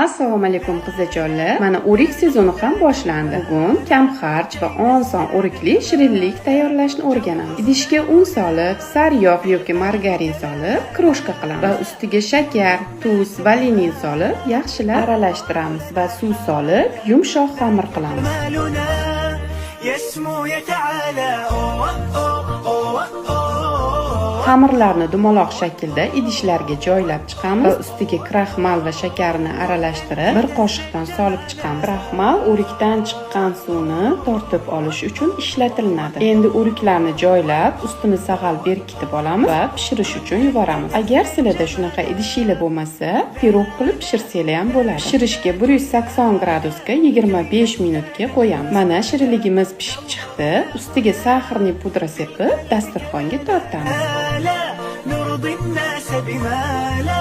Assalomu alaykum, qizajonlar. Mana, o'rik sezoni ham boshlandi. Bugun kam xarj va oson o'rikli shirinlik tayyorlashni o'rganamiz. Idishga un solib, sariyog' yoki margarin solib, крошка qilamiz va ustiga shakar, tuz, vanilin solib, yaxshilab aralashtiramiz va suv solib, yumshoq xamir qilamiz. جمالنا يسمو يتعالى أوه أوه أوه أوه. Xamirlarni dumaloq shaklda idishlarga joylab chiqamiz va ustiga kraxmal va shakarni aralashtirib, bir qoshiqdan solib chiqamiz. Kraxmal o'rikdan chiqqan suvni tortib olish uchun ishlatilinadi. Endi o'riklarni joylab, ustini sag'al berkitib olamiz va pishirish uchun yuboramiz. Agar sizlarda shunaqa idishinglar bo'lmasa, pirog qilib pishirsanglar ham bo'ladi. Pishirishga 180 gradusga 25 minutga qo'yamiz. Mana, shirinligimiz pishib chiqdi. Ustiga сахарный pudra sepib, dasturxonga tortamiz. لا نرضي الناس بما لا